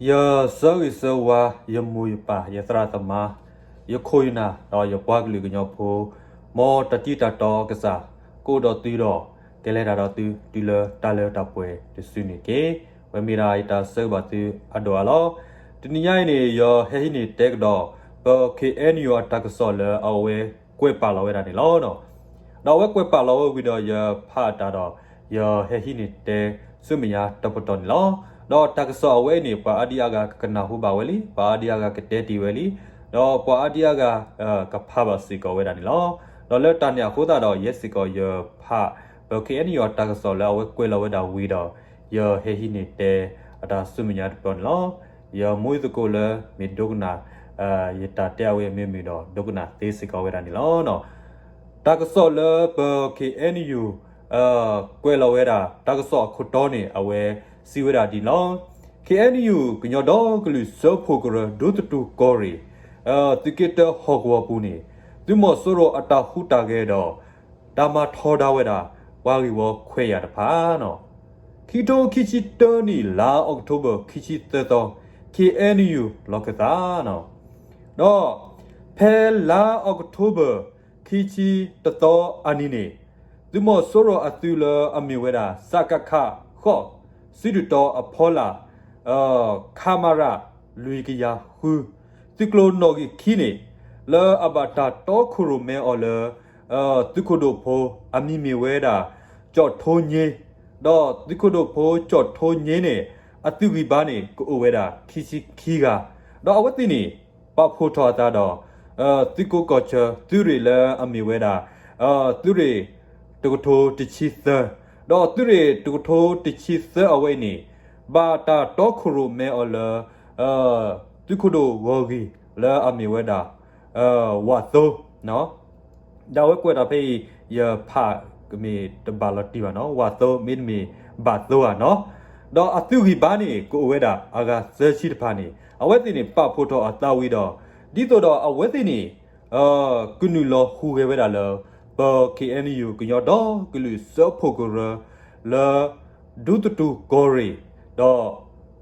ယဆၢဂ့ၤဆၢဝါ ယမိၢ်ယပၢ် ယသရၣ်သမါ ယခိၣ်ယနၢ် ဒီးယပှၤကလုာ်ကညီဖိ မ်တၢ်တံၢ်တၢ်တီကစၢ် ကအိၣ်ဒီးသုဒီး ကလဲၤတၢ်ဒီးသု တုၤလၢတၢ်လၢတၢ်ပှဲၤတစုန့ၣ်တက့ၢ်. ဝဲမ့ၢ်ဒၣ်ယတၢ်ဆၢဂ့ၤဘၣ်သုအဒိၣ်အါလီၤ. တနံၤညါအံၤန့ၣ် ယဟဲဟံးန့ၢ်တဲကဒီး ပ K N U အတၢ်ကစီၣ်လၢအဝဲကွဲးပာ်လီၤဝဲဒၣ်န့ၣ်လီၤ. ဒီးအဝဲကွဲးပာ်လီၤဝဲဝံၤဒီး ယဖးအတၢ်ဒီး ယဟဲဟံးန့ၢ်တဲဆူမဲာ်ညါတပတီၢ်န့ၣ်လီၤ. ဒီးတၢ်ကစီၣ်အဝဲအံၤန့ၣ် ပှၤအါဒံအါဂၤကကနၢ်ဟူဘၣ်ဝဲလံ, ပှၤအါဒံအါဂၤကတဲတ့ၢ်ဝဲလံ, ဒီးပှၤအါဒံအါဂၤ ကဖးဘၣ်စ့ၢ်ကီးဝဲဒၣ်န့ၣ်လီၤ. ဒီးလၢတၢ်န့ၣ်အဃိသတးဒီး ယဲစ့ၢ်ကီးယဖး ပ K N U အတၢ်ကစီၣ်လၢအဝဲကွဲးလီၤဝဲဒၣ်ဝံၤဒီး ယဟဲဟံးန့ၢ်တဲအတၢ်ဆူမဲာ်ညါတပတီၢ်န့ၣ်လီၤ. ယမိၢ်ယသကိးလၢမ့ၢ်ဒိကနၣ် ယတၢ်တဲအဝဲမ့ၢ်မုာ်ဒီး ဒိကနၣ်သ့စ့ၢ်ကီးဝဲဒၣ်န့ၣ်လီၤ. တၢ်ကစီၣ်လၢပ K N U ကွဲးလီၤဝဲဒၣ် တၢ်ကစီၣ်အခိၣ်တီန့ၣ် အဝဲစံးဝဲဒၣ်ဒ်န့ၣ်လီၤ. K N U ကညီဒီကလုာ်စၢဖှိၣ်ကရၢ ဒူသထူၣ်ကီၢ်ရ့ၣ် သုးက့တၢဟီၣ်ကဝီၤပူၤန့ၣ် သုးမီၤစိရိၤအတၢ်ဟူးတၢ်ဂဲၤဒီး တၢ်မၤထီဒါဝဲဒၣ် ပှၤဂ့ၢ်ဝီခွဲးယာ်တဖၣ်န့ၣ် ခံကထိခံဆံတၢနံၣ် လါအီးကထိဘၢၣ် ခံဆံသၢသီ K N U လီၢ်ခၢၣ်သးန့ၣ် ဒီးဖဲလါအီးကထိဘၢၣ် ခံဆံတသီအနံၤန့ၣ် သုးမီၤစိရိၤအသုးလၢအမ့ၢ်ဝဲဒၣ် စကခ ဃိး စုဒုၣ်တီၤအဖီလာ် ခမရ လွံၢ်ကယၤဃု သုးကျိၤနီၣ်ဂံၢ်ခံန့ၣ် လၢအဘၣ်တၢ်တီခိၣ်ရိၣ်မဲအီၤလၢ သုးခိၣ်ဒိၣ်ဖိအမံၤမ့ၢ်ဝဲဒၣ် ကၠီၣ်ထိည့, ဒီးသုးခိၣ်ဒိၣ်ဖိကၠီၣ်ထိည့န့ၣ် အသုးဂံၢ်ဘါန့ၣ် ကအိၣ်ဝဲဒၣ်ခံဆံခံဂၤ, ဒီးအဝဲသ့ၣ်န့ၣ် ပာ်ဖှိၣ်ထီၣ်အသးဒီး သုးကိးကီၢ်ဆၢ သုးရ့ၣ်လၢအမ့ၢ်ဝဲဒၣ် သုးရ့ၣ်တကထိတဆံသၢ, ဒီးသုးရ့ၣ်တကထိတဆံသၢအဝဲအံၤန့ၣ် ဘၣ်တၢ်တီခိၣ်ရိၣ်မဲအီၤလၢ သုးခိၣ်ဒိၣ်ဂီၤဂံၢ်လၢအမ့ၢ်ဝဲဒၣ် ဝၣ်သိ ဒီးအဝဲကွဲးတၢ်ဖဲအံၤ ယဖးကမ့ၢ်တဘၣ်လီၤတံၢ်ဘၣ်န့ၣ် ဝၣ်သိ မ့တမ့ၢ်ဘၣ်သိဧါန့ၣ်, ဒီးအသုးဂံၢ်ဘါန့ၣ် ကအိၣ်ဝဲဒၣ်အဂၤသၢဆံတဖၣ်န့ၣ် အဝဲသ့ၣ်န့ၣ် ပာ်ဖှိၣ်ထီၣ်အသးဝံၤဒီး ဒ်သိးဒီးအဝဲသ့ၣ်န့ၣ် ကနုာ်လီၤဟူးဂဲၤဝဲဒၣ်လၢ ပ K N U ကညီဒီကလုာ်စၢဖှိၣ်ကရၢ လၢ ဒူသထူၣ်ကီၢ်ရ့ၣ် ဒီး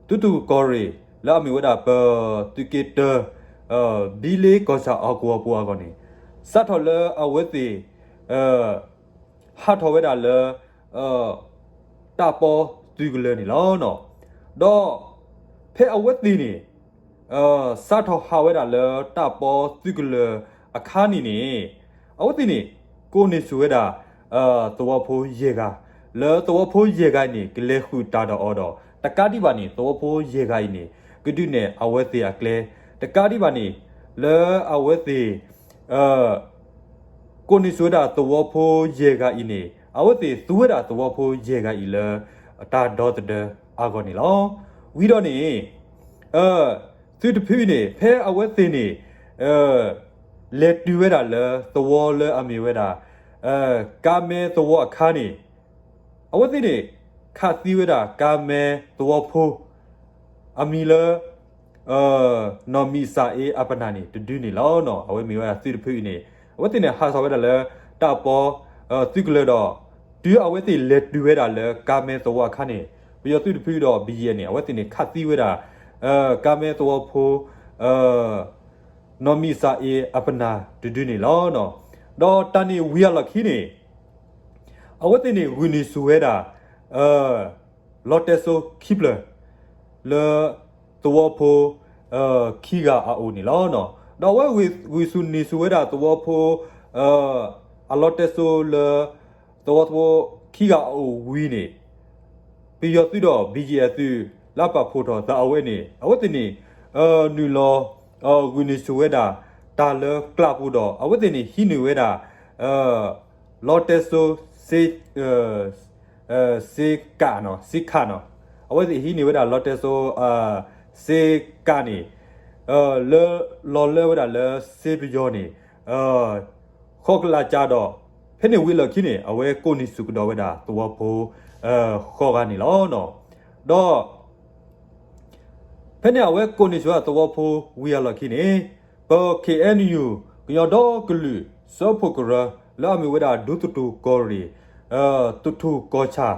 ဒူသထူၣ်ကီၢ်ရ့ၣ် လၢအမ့ၢ်ဝဲဒၣ်ပသုးက့တၢ ဘံလ့ကီၢ်ဆၣ်အကဝီၤပူၤအဂီၢ်န့ၣ် စးထီၣ်လၢအဝဲသ့ၣ် ဟးထီၣ်ဝဲဒၣ်လၢ တၢ်ပီသုးကလၢၤန့ၣ်လီၤ. ဒီးဖဲအဝဲသ့ၣ်န့ၣ် စးထီၣ်ဟးဝဲဒၣ်လၢတၢ်ပီသုးကလၢၤအခါန့ၣ်န့ၣ် အဝဲသ့ၣ်န့ၣ် ကိးန့ၢ်ဆူၣ်ဝဲဒၣ် သဝီဖိယဲၢ်ဂၤ, လၢသဝီဖိယဲၢ်ဂၤအံၤန့ၣ် ကလဲၤဃုာ်တၢ်ဒီးအီၤဒီး တကးဒံးဘၣ်န့ၣ် သဝီဖိယဲၢ်ဂၤအံၤန့ၣ် ကဒုးနဲၣ်အဝဲသ့ၣ်အကျဲ, တကးဒံးဘၣ်န့ၣ် လၢအဝဲသ့ၣ် ကိးန့ၢ်ဆူၣ်ဝဲဒၣ်သဝီဖိယဲၢ်ဂၤအံၤန့ၣ် အဝဲသ့ၣ်သူဝဲဒၣ်သဝီဖိယဲၢ်ဂၤအံၤလၢ တၢ်ဒီသဒၢအဂီၢ်န့ၣ်လီၤ. ဝံၤဒီးန့ၣ် သုးတဖုအံၤန့ၣ် ဖဲအဝဲသ့ၣ်န့ၣ် လဲၤတုၤဝဲဒၣ်လၢသဝီလၢအမ့ၢ်ဝဲဒၣ် ကါမဲသဝီအခါန့ၣ် အဝဲသ့ၣ်န့ၣ် ခးသံဝဲဒၣ်ကါမဲသဝီဖိ အမံၤလၢ နီၢ်မံးစၤအ့အပနၢ်န့ၣ် တဒုန့ၣ်လီၤ. အဝဲမ့ၢ်ဝဲဒၣ်သုးတဖုအံၤန့ၣ် အဝဲသ့ၣ်န့ၣ် ဟးထီၣ်ဝဲဒၣ်လၢတၢ်ပီသုးကလၢၤဒီး တုၤအဝဲသ့ၣ်လဲၤတုၤဝဲဒၣ်လၢကါမဲသဝီအခါန့ၣ် ပယီၤသုးတဖုဒီး ဘံယဲၢ်န့ၣ် အဝဲသ့ၣ်န့ၣ် ခးသံဝဲဒၣ် ကါမဲသဝီဖိ နီၢ်မံးစၤအ့အပနၢ်တဒုန့ၣ်လီၤ. ဒီးတၢ်န့ၣ်ဝံၤအလီၢ်ခံန့ၣ် အဝဲသ့ၣ်န့ၣ် ဂုာ်န့ၢ်ဆူၣ်ဝဲဒၣ် လီတဲစိခံဖျၢၣ် လၢသဝီဖိ ခံဂၤအအိၣ်န့ၣ်လီၤ. ဒီးအဝဲဂုာ်ဆူၣ်န့ၢ်ဆူၣ်ဝဲဒၣ်သဝီဖိ အလီတဲစိလၢ သဝီဖိခံဂၤအအိၣ်ဝံၤန့ၣ် ပယီၤသုးဒီး ဘံယဲၢ်သုး လၢပာ်ဖှိၣ်ထီၣ်သးအဝဲန့ၣ် အဝဲသ့ၣ်န့ၣ် နုာ်လီၤ ဂုာ်န့ၢ်ဆူၣ်ဝဲဒၣ် တၢ်လၢကျးပူၤဒီး အဝဲသ့ၣ်န့ၣ် ဟံးန့ၢ်ဝဲဒၣ် လီတဲစိ စ့ စ့ကးနီၤ စ့ခးနီၤ အဝဲသ့ၣ်ဟံးန့ၢ်ဝဲဒၣ်လီတဲစိ စ့ကးန့ၣ် လၢ လီၤလၢဝဲဒၣ်လၢစ့ပယီၤန့ၣ် ဃိးကလးကၢ်ဒီး ဖဲန့ၣ်ဝံၤအလီၢ်ခံန့ၣ် အဝဲကိးန့ၢ်ဆူၣ်ကဒီးဝဲဒၣ်သဝီဖိ ဃိးဂၤန့ၣ်လီၤ. ဒီး ဖဲန့ၣ်အဝဲကိးန့ၢ်ဆူၣ်ဝဲဒၣ်သဝီဖိဝံၤအလီၢ်ခံန့ၣ် ပ K N U ကညီဒီကလုာ်စၢဖှိၣ်ကရၢ လၢအမ့ၢ်ဝဲဒၣ်ဒူသထူၣ်ကီၢ်ရ့ၣ် သထူၣ်ကီၢ်ဆၣ်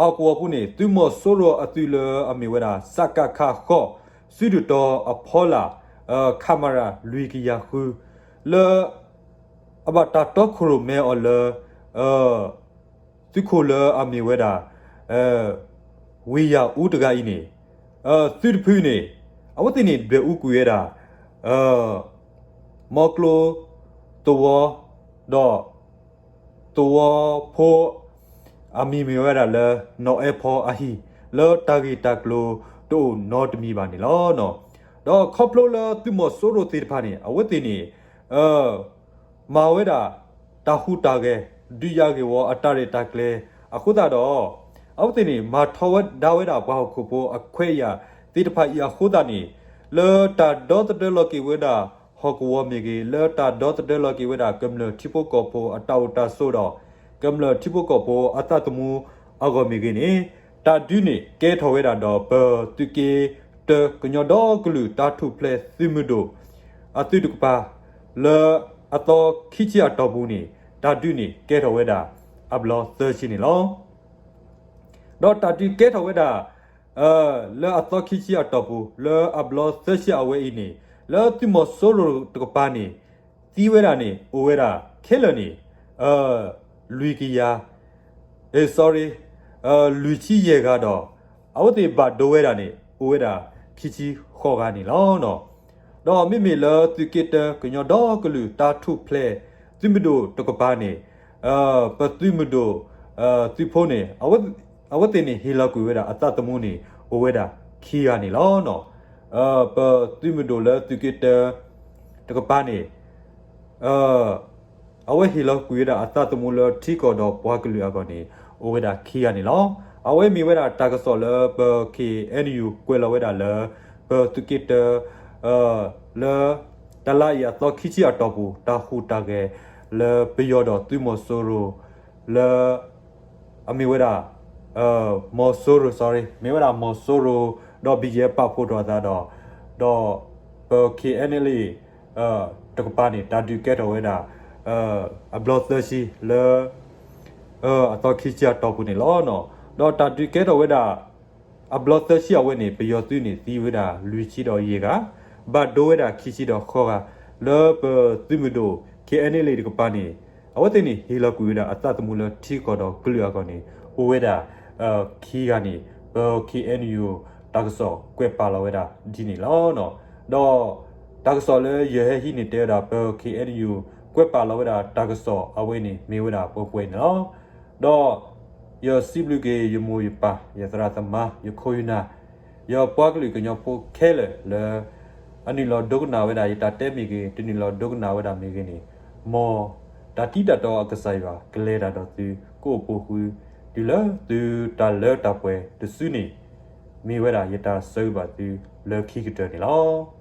အကဝီၤပူၤန့ၣ် သုးမီၤစိရိၤအသုးလၢအမ့ၢ်ဝဲဒၣ် စကခ ဃိး စုဒုၣ်တီၤအဖီလာ် ခမရ လွံၢ်ကယၤဃု လၢ အဘၣ်တၢ်တီခိၣ်ရိၣ်မဲအီၤလၢ သုးခိၣ်လၢအမ့ၢ်ဝဲဒၣ် ဝ့ၢ်ယၢ်အူတဂၤအံၤန့ၣ် သုတဖုန့ၣ် အဝဲသ့ၣ်န့ၣ်ဒွဲၣ်အူကွံာ်ဝဲဒၣ် မီကျိသဝီ ဒီး သဝီဖိ အမံၤမ့ၢ်ဝဲဒၣ်လၢ နီၢ်အဲၣ်ဖီအဟံၣ် လၢတၢ်ဂ့ၢ်တၢ်ကျိၤတအိၣ်နီတမံၤဘၣ်န့ၣ်လီၤ. ဒီးခီဖျိလၢသုးမီၤစိရိၤသ့ၣ်တဖၣ်န့ၣ် အဝဲသ့ၣ်န့ၣ် မၤဝဲဒၣ် တၢ်ဟူးတၢ်ဂဲၤ ဒုးယၤဂ့ၢ်ဝီအတၢ်ရဲၣ်တၢ်ကျဲၤအဃိသတးဒီး အဝဲသ့ၣ်န့ၣ် မၤထီဒါဝဲဒၣ်ပှၤဟီၣ်ခိၣ်ဖိအခွဲးအယာ်သ့ၣ်တဖၣ်အံၤအဃိသတးန့ၣ် လၢတၢ်ဒီသဒၢလီၤက့ၤဝဲဒၣ်ဟီၣ်ကဝီၤမ့ၢ်ဂ့ၤ, လၢတၢ်ဒီသဒၢလီၤက့ၤဝဲဒၣ်ကမျၢၢ်ထံဖိကီၢ်ဖိအတၢ်အိၣ်တၢ်ဆိးဒီး ကမျၢၢ်ထံဖိကီၢ်ဖိအသးသမူအဂီၢ်မ့ၢ်ဂ့ၤန့ၣ် တၢ်ဒုးန့ၣ်ကဲထီၣ်ဝဲဒၣ်ဒီးပသုးက့တၢကညီဒီကလုာ်တၢ်ထူၣ်ဖျဲးသုးမုၢ်ဒိၣ် အသုးတကပၤ လၢအသီခံဆံအတီၢ်ပူၤန့ၣ် တၢ်ဒုးန့ၣ်ကဲထီၣ်ဝဲဒၣ် အဘျီသၢဆံန့ၣ်လီၤ. ဒီးတၢ်ဒုးကဲထီၣ်ဝဲဒၣ် လၢအသီခံဆံအတီၢ်ပူၤ လၢအဘျီသၢဆံအဝဲအံၤန့ၣ် လၢသုးမီၤစိရိၤတကပၤန့ၣ် သံဝဲဒၣ်န့ၣ် အိၣ်ဝဲဒၣ်ခဲလၢာ်န့ၣ် လွံၢ်ကယၤ sorry လွံၢ်ဆံယဲၢ်ဂၤဒီး အဝဲသ့ၣ်ဘၣ်ဒိဝဲဒၣ်န့ၣ် အိၣ်ဝဲဒၣ်ခံဆံဃိးဂၤန့ၣ်လီၤ. ဒီးမ့မ့ၢ်လၢသုးက့တၢကညီဒီကလုာ်တၢ်ထူၣ်ဖျဲးသုးမုၢ်ဒိၣ်တကပၤန့ၣ် ပသုးမုၢ်ဒိၣ် သုးဖိန့ၣ် အဝဲသ့ၣ်န့ၣ်ဟ့ၣ်လီၤကွံာ်ဝဲဒၣ်အသးသမူန့ၣ် အိၣ်ဝဲဒၣ်ခံဂၤန့ၣ်လီၤ. ပသုးမုၢ်ဒိၣ်လၢသုးက့တၢတကပၤန့ၣ် အဝဲဟ့ၣ်လီၤကွံာ်ဝဲဒၣ်အသးသမူလၢထံကီၢ်ဒီးပှၤကလုာ်အဂီၢ်န့ၣ် အိၣ်ဝဲဒၣ်ခံဂၤန့ၣ်လီၤ. အဝဲမ့ၢ်ဝဲဒၣ်တၢ်ကစီၣ်လၢပ ခ့ၣ်အဲၣ်ယူၣ် ကွဲးလီၤဝဲဒၣ်လၢ ပသုးက့တၢ လၢ တလါအံၤအသီခံဆံအတီၢ်ပူၤ တၢ်ဟူးတၢ်ဂဲၤ လၢပယီၤဒီးသုးမီၤစိရိၤ လၢ အမ့ၢ်ဝဲဒၣ် မီၤစိရိၤ sorry မ့ၢ်ဝဲဒၣ်မီၤစိရိၤ ဒီး ဘီယဲ ပာ်ဖှိၣ်ထီၣ်အသးဒီး ဒီးပ ခ့ၣ်အဲၣ်အလ်အ့ တကပၤန့ၣ် တၢ်ဒုးကဲထီၣ်ဝဲဒၣ် အဘျီသၢဆံလၢ အသီခံဆံအတီၢ်ပူၤန့ၣ်လီၤ. ဒီးတၢ်ဒုးကဲထီၣ်ဝဲဒၣ် အဘျီသၢဆံအဝဲန့ၣ် ပယီၤသုးန့ၣ် သံဝဲဒၣ်လွံၢ်ဆံဒီးယဲၢ်ဂၤ, ဘၣ်ဒိဝဲဒၣ်ခံဆံဒီးဃိးဂၤ, လၢပသုးမုၢ်ဒိၣ် ခ့ၣ်အဲၣ်အလ်အ့ တကပၤန့ၣ် အဝဲသ့ၣ်န့ၣ် ဟ့ၣ်လီၤကွံာ်ဝဲဒၣ်အသးသမူလၢထံကီၢ်ဒီးကလုာ်အဂီၢ်န့ၣ် အိၣ်ဝဲဒၣ် ခံဂၤန့ၣ် ပ ခ့ၣ်အဲၣ်ယူၣ် တၢ်ကစီၣ်ကွဲးပာ်လီၤဝဲဒၣ်ဒ်န့ၣ်လီၤ. ဒီးတၢ်ကစီၣ်လၢယဟဲဟံးန့ၢ်တဲဝဲဒၣ် ပ ခ့ၣ်အဲၣ်ယူၣ် ကွဲးပာ်လီၤဝဲဒၣ်တၢ်ကစီၣ်အဝဲန့ၣ်မ့ၢ်ဝဲဒၣ်ပှဲၤပှဲၤန့ၣ်လီၤ. ဒီးယစံးဘျုးက့ၤယမိၢ်ယပၢ် ယသရၣ်သမါ ယခိၣ်ယနၢ် ယပှၤကလုာ်ကညီဖိခဲလၢာ်လၢ အနုာ်လီၤဒိကနၣ်ဝဲဒၣ်ယတၢ်တဲမ့ၢ်ဂ့ၤ, တနုာ်လီၤဒိကနၣ်ဝဲဒၣ်မ့ၢ်ဂ့ၤန့ၣ်, မ်တၢ်တံၤတၢ်တီအကစၢ်ယွၤ ကလဲၤတၢ်ဒီးသု ကအိၣ်ပိာ်ဃုာ် တုၤလၢသုတၢ်လၢတၢ်ပှဲၤတစုန့ၣ် မ့ၢ်ဝဲဒၣ်ယတၢ်ဆၢဂ့ၤဘၣ်သုလၢခံကတၢၢ်န့ၣ်လီၤ.